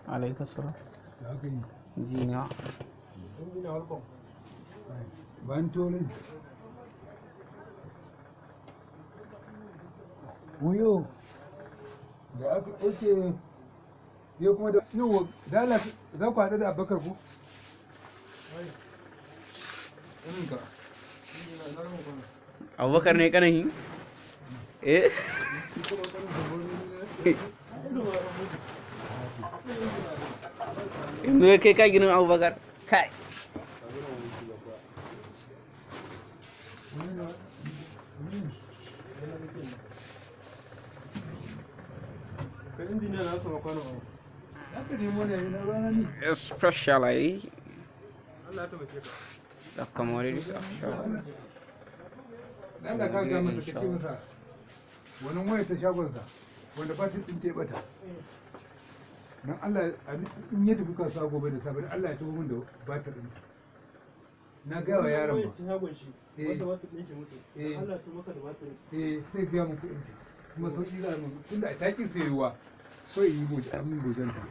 Alaikum salam. Injiniya. Ban tolin. Wuyo da aka oke yau kuma da yau da Allah za ku haɗu da Abubakar ku? Ka. Abubakar ne kanan? Eh. Yanzu kai ka ginin Abubakar. Kai. Especially the commodities offshore. Allah ka ga masa, kace masa wannan wayar ta shagonsa wanda batir din ta bata. Dan Allah in ya tafi kasuwa gobe da safe, Allah ya tafi min da batir din. Na ga wa yaron ba. Shagon shi wanda batir din shi mutu. Allah ya maka da batir. Eh, sai ga mu kuɗin. Kuma sauki za mu tunda a takin sayarwa. Kawai yi goje amin gojenta.